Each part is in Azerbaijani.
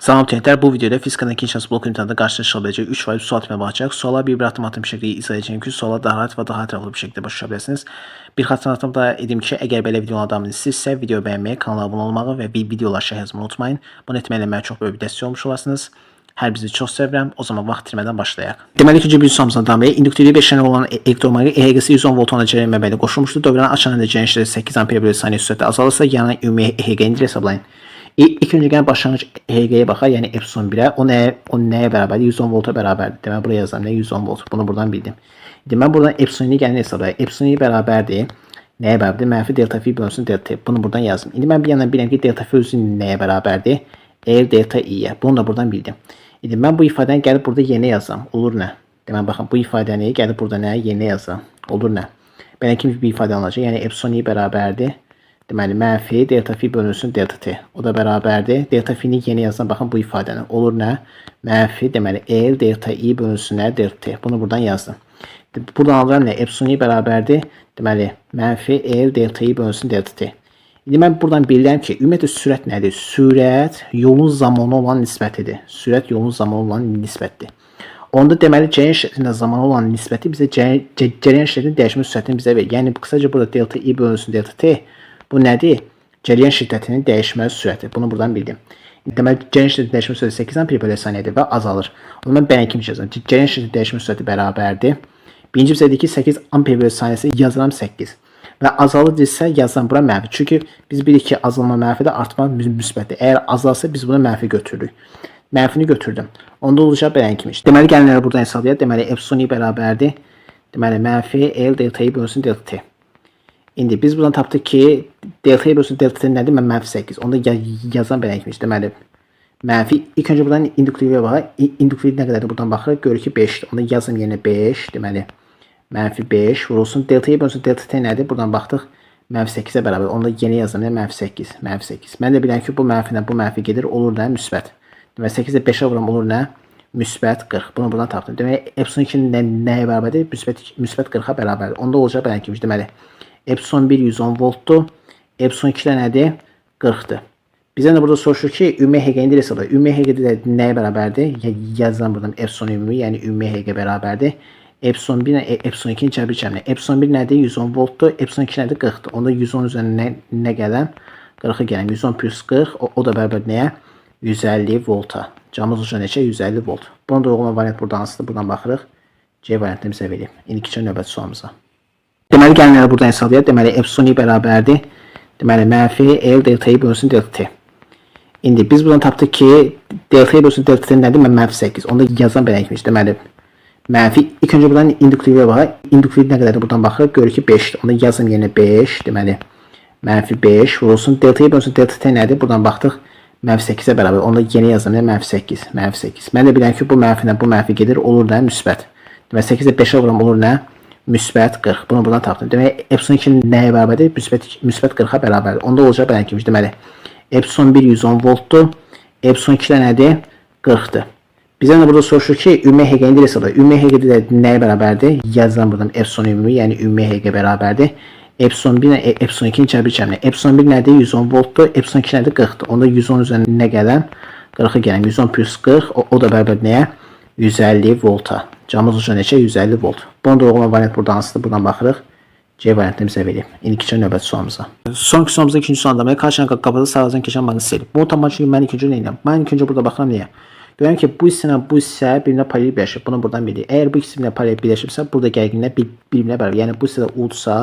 Salam təyintlər, bu videoda fizikanın ikinci şəxs blok imtahanında qarşınıza çıxa biləcək 3 vacib sual tipinə baxacaq. Suala bir-bir addım-addım şəkildə izah edəcəyim ki, suala daha rahat və daha ətraflı bir şəkildə başa düşə biləsiniz. Bir xatırlatma da edim ki, əgər belə videoların davamını istəyirsinizsə, video bəyənməyi, kanala abunə olmağı və bir videolar şərh yazmayı unutmayın. Bunu etməklə mənə çox böyük bir dəstək olmuş olasınız. Hər birinizi çox sevirəm. O zaman vaxt itirmədən başlayaq. Deməli, ikinci bir sualımızdan davam edək. İnduktivliyi 5 dənə olan elektromaqnit EHQ-si 110 volt olan cərəyan mənbəyi ilə qoşulmuşdur. Dövrəni açan cərəyan şiddəti 8 amper bölü saniyə sürətlə azalırsa, yanan ümumi EHQ-ni hesablayın. İlk öncə gəlin başlanğıc EHQ-yə baxaq, yəni epsilon 1-ə. O nəyə bərabərdir? 110 volta bərabərdir. Deməli, buraya yazıram. Nə? 110 volt. Bunu buradan bildim. İndi mən buradan epsilon-i gəlin hesablayaq. Epsilon i bərabərdir. Nəyə bərabərdir? Mənfi delta fi bölünsün delta t. Bunu buradan yazdım. İndi mən bir yandan bilirəm ki, delta fi özü nəyə bərabərdir? L delta i-yə. Bunu da buradan bildim. İndi mən bu ifadəni gəlib burada yeni yazsam, olur nə? Deməli, baxın, bu ifadəni gəlib burada nə? Yeni yazsam, olur nə? Belə kimi bir ifadə alınacaq. Yəni, epsilon i bərabərdir. Deməli, mənfi delta fi bölünsün delta t. O da bərabərdir. Delta fi-ni yeni yazsam, baxın, bu ifadəni. Olur nə? Mənfi, deməli, L delta i bölünsün nə? Delta t. Bunu buradan yazdım. Buradan alıram nə? Epsilon i bərabərdir. Deməli, mənfi L delta i bölünsün delta t. İndi mən buradan bilirəm ki, ümumiyyətlə sürət nədir? Sürət yolun zamanı olan nisbətidir. Sürət yolun zamanı olan nisbətdir. Onda deməli cərəyan şiddətinin zamanı olan nisbəti bizə cərəyan şiddətinin dəyişmə sürətini bizə verir. Yəni qısaca burada delta i bölünsün delta t bu nədir? Cərəyan şiddətinin dəyişmə sürəti. Bunu buradan bildim. Deməli cərəyan şiddətinin dəyişmə sürəti 8 amper bölü saniyədir və azalır. O zaman mən kimi yazıram. Cərəyan şiddətinin dəyişmə sürəti bərabərdir. Birinci bizə deyir ki, 8 amper bölü saniyəsi yazıram 8. Və azalır desə yazıram bura mənfi. Çünki biz bilirik ki, azalma mənfidir, artma müsbətdir. Əgər azalsa biz bunu mənfi götürürük. Mənfini götürdüm. Onda olacaq belə kimi. Deməli gəlinlər buradan hesablayaq. Deməli epsilon i bərabərdir. Deməli mənfi L delta i bölünsün delta t. İndi biz buradan tapdıq ki, delta i bölünsün delta t nədir? Mən mənfi 8. Onda yazan belə kimi. Deməli mənfi ilk öncə buradan induktivliyə baxaq. İnduktivlik nə qədərdir? Buradan baxırıq. Görürük ki 5-dir. Onda yazım yerinə 5. Deməli mənfi 5 vurulsun. Delta i bölünsün delta t nədir? Buradan baxdıq. Mənfi 8-ə bərabər. Onda yeni yazım. Mənfi 8. Mənfi 8. Mən də bilirəm ki, bu mənfi ilə bu mənfi gedir. Olur nə? Müsbət. Deməli 8-ə 5-ə vuram olur nə? Müsbət 40. Bunu buradan tapdım. Deməli epsilon 2 nəyə bərabərdir? Müsbət 40-a bərabərdir. Onda olacaq belə kimi. Deməli epsilon 1 110 voltdur. Epsilon 2 də nədir? 40-dır. Bizə də burada soruşur ki, ümumi HQ-ni hesablayaq. Ümumi HQ də nəyə bərabərdir? Yazıram buradan epsilon ümumi, yəni ümumi HQ bərabərdir. Epsilon 1 ilə epsilon 2-nin cəbri cəminə. Epsilon 1 nədir? 110 voltdur. Epsilon 2 nədir? 40-dır. Onda 110 üzərinə nə gələn? 40-ı gələn. 110 plus 40, o da bərabər nəyə? 150 volta. Cavabımız olacaq neçə? 150 volt. Buna da uyğun variant burada hansıdır? Buradan baxırıq. C variantını bizə verib. İndi keçək növbəti sualımıza. Deməli, gəlinlər buradan hesablayaq. Deməli, epsilon i bərabərdir. Deməli, mənfi L delta i bölünsün delta t. İndi biz buradan tapdıq ki, delta i bölünsün delta t nədir? Mən mənfi 8. Onda yazan belə kimi. Deməli, mənfi ilk öncə buradan induktivliyə baxaq. İnduktivlik nə qədərdir? Buradan baxırıq. Görürük ki 5-dir. Onda yazım yerinə 5. Deməli, mənfi 5 vurulsun. Delta i bölünsün delta t nədir? Buradan baxdıq. Mənfi 8-ə bərabər. Onda yeni yazım. Mənfi 8. Mənfi 8. Mən də bilirəm ki, bu mənfi ilə bu mənfi gedir. Olur nə? Müsbət. Deməli, 8-ə 5-ə vuram olur nə? Müsbət 40. Bunu buradan tapdım. Deməli, epsilon 2 nəyə bərabərdir? Müsbət 40-a bərabərdir. Onda olacaq belə kimi. Deməli, epsilon 1 110 voltdur. Epsilon 2 də nədir? 40-dır. Bizə də burada soruşur ki, ümumi HQ-ni hesablayaq. Ümumi HQ də nəyə bərabərdir? Yazıram buradan epsilon ümumi, yəni ümumi HQ bərabərdir. Epsilon 1 ilə epsilon 2-nin cəbri cəminə. Epsilon 1 nədir? 110 voltdur. Epsilon 2 nədir? 40-dır. Onda 110 üzərinə nə gələn? 40-ı gələn. 110 plus 40, o da bərabər nəyə? 150 volta. Cavabımız olacaq neçə? 150 volt. Buna da uyğun variant burada hansıdır? Buradan baxırıq. C variantını bizə verib. İndi keçək növbəti sualımıza. Sonraki sualımızda ikinci sualda mən K qapalı sarıdan keçən maqnit seli. Bunu tapmaq üçün mən ilk öncə nə edirəm? Mən ilk öncə burada baxıram nəyə? Görürəm ki, bu hissə ilə bu hissə bir-birinə paralel birləşib. Bunu buradan bilirik. Əgər bu ikisi bir-birinə paralel birləşibsə, burada gərginliklər bir-birinə bərabər. Yəni bu hissədə U-dursa,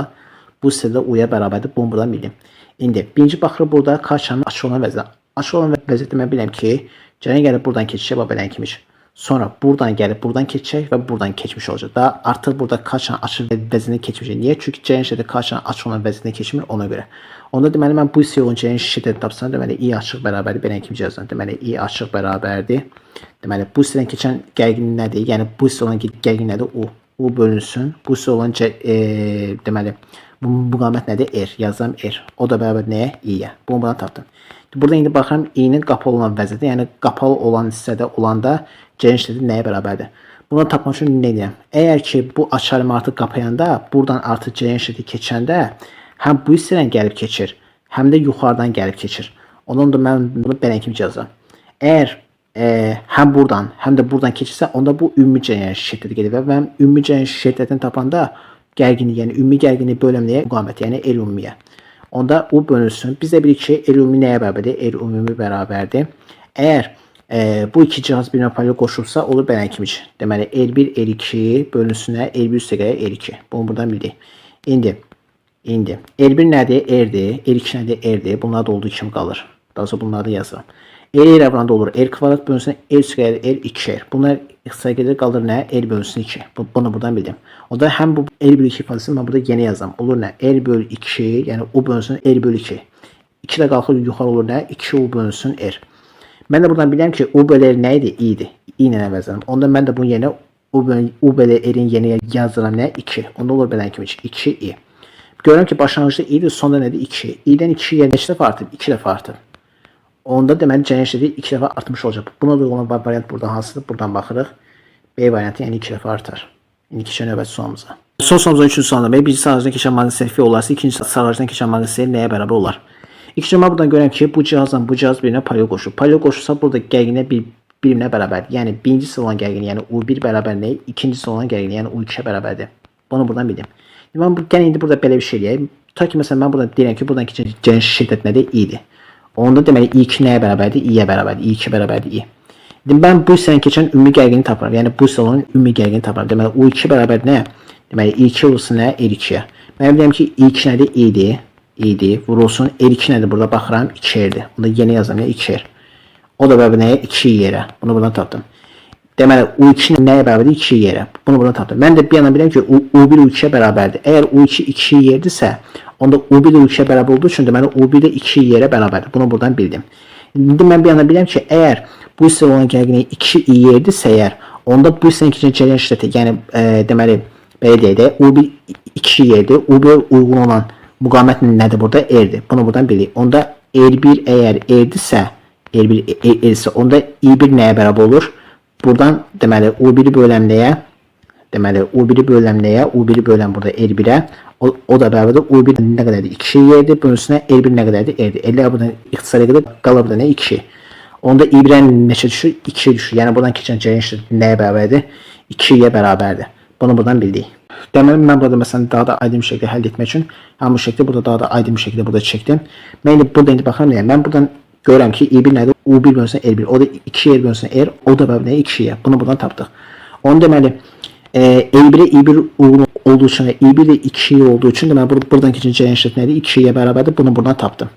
bu hissədə U-ya bərabərdir. Bunu buradan bildim. İndi birinci baxırıq burada K-çanın açıq olan vəziyyətə. Açıq olan vəziyyətdə mən bilirəm ki, cərəyan gəlib buradan keçəcək, bax belə kimi. Sonra buradan gəlib buradan keçəcək və buradan keçmiş olacaq. Daha artıq burada K-çanın açıq vəziyyətinə keçmişik. Niyə? Çünki cərəyan şiddəti K-çanın açıq olan vəziyyətinə keçmir ona görə. Onda deməli mən bu hissə olan cərəyan şiddəti tapsam, deməli I açıq bərabərdir. Belə kimi yazıram. Deməli I açıq bərabərdir. Deməli bu hissədən keçən gərginlik nədir? Yəni bu hissə olan gərginlik nədir? U. U bölünsün. Bu hissə olan deməli bu müqavimət nədir? R. Yazıram R. O da bərabər nəyə? I-yə. Bunu buradan tapdım. Burada indi baxıram I-nin qapalı olan vəziyyəti, yəni qapalı olan hissədə olanda cərəyan şiddəti nəyə bərabərdir? Bunu tapmaq üçün nə edirəm? Əgər ki bu açarımı artıq qapayanda, buradan artıq cərəyan şiddəti keçəndə həm bu hissədən gəlib keçir, həm də yuxarıdan gəlib keçir. Ondan da mən bunu belə kimi yazıram. Əgər həm buradan, həm də buradan keçirsə, onda bu ümumi cərəyan şiddəti gedir və mən ümumi cərəyan şiddətini tapanda gərginlik, yəni ümumi gərginlik bölüm nəyə? Müqavimət, yəni R ümumiyə. Onda U bölünsün. Biz də bilirik ki, R ümumi nəyə bərabərdir? R ümumi bərabərdir. Əgər bu iki cihaz birinə paralel qoşulsa, olur belə kimi. Deməli, R1, R2 bölünsün nə? R1 üstə gəlir R2. Bunu buradan bildik. İndi R1 nədir? R-dir. R2 nədir? R-dir. Bunlar da olduğu kimi qalır. Daha sonra bunları da yazıram. R R vuranda olur. R kvadrat bölünsün R üstə gəlir R 2R. Bunlar ixtisar gedir, qalır nə? R bölünsün 2. Bunu buradan bildim. O da həm bu R bölü 2 ifadəsini mən burada yeni yazıram. Olur nə? R bölü 2, yəni U bölünsün R bölü 2. 2 də qalxır yuxarı olur nə? 2 U bölünsün R. Mən də buradan bilirəm ki, U bölü R nə idi? I idi. I ilə əvəzlədim. Onda mən də bunun yerinə U bölü R-in yerinə yazıram nə? 2. Onda olur belə kimi 2 I. Görürəm ki, başlanğıcda I idi, sonda nədir? 2. I-dən 2 yə neçə dəfə artıb? 2 dəfə artıb. Onda deməli cərəyan şiddəti 2 dəfə artmış olacaq. Buna uyğun olan variant burada hansıdır? Buradan baxırıq. B variantı, yəni 2 dəfə artar. İndi keçək növbəti sualımıza. Son sualımızın üçüncü sualında birinci sarğacdan keçən maqnit fi olarsa, ikinci sarğacdan keçən maqnit nəyə bərabər olar? İlk mən buradan görürəm ki, bu cihazla bu cihaz birinə paralel qoşulub. Paralel qoşulsa burada gərginlik bir-birinə bərabərdir. Yəni birincisi olan gərginlik, yəni U1 bərabər nə? İkincisi olan gərginlik, yəni U2-yə bərabərdir. Bunu buradan bildim. Mən gəlin indi burada belə bir şey eləyək. Tutaq ki, məsələn mən buradan deyirəm ki, buradan keçən cərəyan şiddəti nədir? I-dir. Onda deməli I2 nəyə bərabərdir? I-yə bərabərdir. I2 bərabərdir I. İndi mən bu hissədən keçən ümumi gərginliyi tapıram. Yəni bu hissə olan ümumi gərginliyi tapıram. Deməli U2 bərabərdir nəyə? Deməli I2 olsun nə? R2-yə. Mən bilirəm ki, I2 nədir? I-dir. I-dir. Vurulsun. R2 nədir? Burada baxıram 2R-dir. Onda yeni yazıram. Yəni 2R. O da bərabər nəyə? 2 yerə. Bunu buradan tapdım. Deməli U2 nəyə bərabərdir? 2 yerə. Bunu buradan tapdım. Mən də bir yandan bilirəm ki, U1 U2-yə bərabərdir. Əgər U2 2 yerdirsə, onda U1 də U2-yə bərabər olduğu üçün deməli U1 də 2 yerə bərabərdir. Bunu buradan bildim. İndi mən bir yandan bilirəm ki, əgər bu hissə olan gərginlik 2 I yerdirsə əgər, onda bu hissənin keçən cərəyan şiddəti, yəni deməli belə deyək də, U1 2 yerdir. U1 uyğun olan müqavimət nədir burada? R-dir. Bunu buradan bilirik. Onda R1 əgər R-dirsə, R1 R-isə, onda I1 nəyə bərabər olur? Buradan deməli U1-i böləm nəyə? Deməli U1-i böləm nəyə? U1-i böləm burada R1-ə. O da bərabərdir. U1 nə qədərdir? 2 yerdir. Bölünsünə R1 nə qədərdir? R-dir. R-lər buradan ixtisar edilir. Qalır burada nə? 2. Onda I1-ə neçə düşür? 2 düşür. Yəni buradan keçən cərəyan şiddəti nəyə bərabərdir? 2-yə bərabərdir. Bunu buradan bildik. Deməli mən burada məsələn daha da aydın bir şəkildə həll etmək üçün həm bu şəkildə burada daha da aydın bir şəkildə burada çəkdim. Mən indi burada indi baxıram nəyə? Mən buradan görürəm ki, I1 nədir? U1 bölünsün R1. O da 2 R bölünsün R. O da bərabər nəyə? 2-yə. Bunu buradan tapdıq. Onu deməli L1-ə I1 uyğun olduğu üçün və I1 də 2 olduğu üçün deməli buradan keçən cərəyan şiddəti nədir? 2-yə bərabərdir. Bunu buradan tapdım.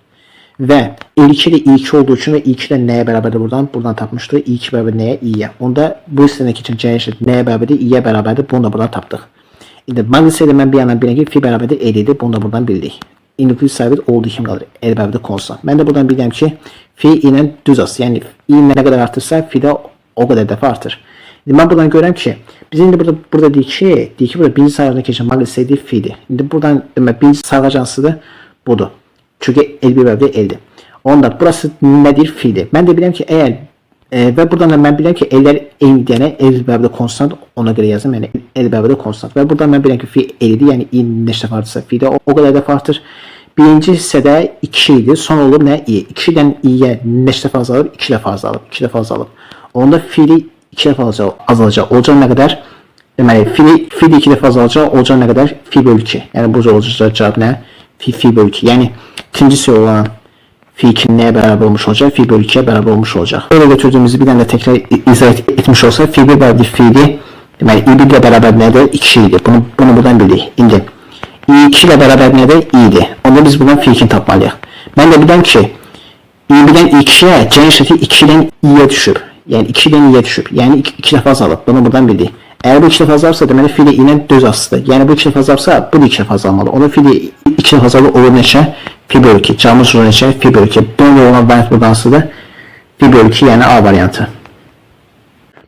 Və L2 də I2 olduğu üçün və I2 də nəyə bərabərdir buradan? Buradan tapmışdıq. I2 bərabər nəyə? I-yə. Onda bu hissədən keçən cərəyan şiddəti nəyə bərabərdir? I-yə bərabərdir. Bunu da buradan tapdıq. İndi maqnit də mən bir yandan bilirəm ki, fi bərabərdir L idi. Bunu da buradan bildik. İnduktiv sabit olduğu kimi qalır. L bərabərdir konstant. Mən də buradan bilirəm ki, fi ilə düz as. Yəni i nə qədər artırsa, fi də o qədər dəfə artır. İndi mən buradan görürəm ki, biz indi burada deyik ki, burada birinci sarğacdan keçən maqnit hissədir, fi-dir. İndi buradan demək birinci sarğac hansıdır? Budur. Çünki L1 bərabər L-dir. Onda burası nədir? Fi-dir. Mən də bilirəm ki, əgər və buradan da mən bilirəm ki, L-lər eyni deyənə L bərabər konstant, ona görə yazım. Yəni L bərabər konstant. Və buradan mən bilirəm ki, fi L idi. Yəni i neçə dəfə artırsa, fi də o qədər dəfə artır. Birinci hissədə 2 idi. Son olur nə? I. 2-dən i-yə neçə dəfə azalıb? 2 dəfə azalıb. 2 dəfə azalıb. Onda fi 2 dəfə azalacaq. Olacaq nə qədər? Deməli, fi 2 dəfə azalacaq. Olacaq nə qədər? Fi bölü 2. Yəni bu olacaq cavab nə? Fi bölü 2. Yəni ikinci hissə olan fi 2 nəyə bərabər olmuş olacaq? Fi bölü 2-yə bərabər olmuş olacaq. Böyle götürdüyümüzü bir dənə də təkrar izah etmiş olsa, fi 1 bərabər fi-dir. Deməli, i1 ilə bərabər nədir? 2 idi. Bunu buradan bildik. İndi i2 ilə bərabər nədir? I-dir. Onda biz buradan fi 2-ni tapmalıyıq. Mən də bilirəm ki, i1-dən i2-yə cərəyan şiddəti 2-dən i-yə düşüb. Yəni 2-dən i-yə düşüb. Yəni 2 dəfə azalıb. Bunu buradan bildik. Əgər bu 2 dəfə azalıbsa, deməli fi ilə i-lə düz asılıdır. Yəni bu 2 dəfə azalıbsa, bu da 2 dəfə azalmalı. Onda fi ilə 2 dəfə azalır, olur neçə? Fi bölü 2. Cavabımız olur neçə? Fi bölü 2. Buna olan variant buradan hansıdır? Fi bölü 2, yəni A variantı.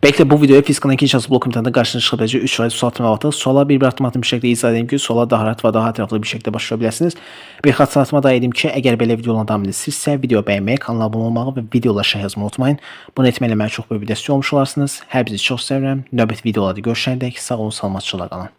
Belki de bu videoya fizikanın ikinci şahsı blok imtahanında qarşınıza çıxa biləcək 3 variant sual atmaq. Suala bir-bir addım bir şəkildə izah edeyim ki, suala daha rahat və daha ətraflı bir şəkildə başa bilərsiniz. Bir xatırlatma da edim ki, əgər belə videoların davam edirsinizsə, video bəyənməyi, kanala abunə olmağı və videolara şərh yazmayı unutmayın. Bunu etməklə mənə çox böyük bir dəstək olmuş olarsınız. Hər birinizi çox sevirəm. Növbəti videolarda görüşənədək sağ olun, salamatçılıqla qalın.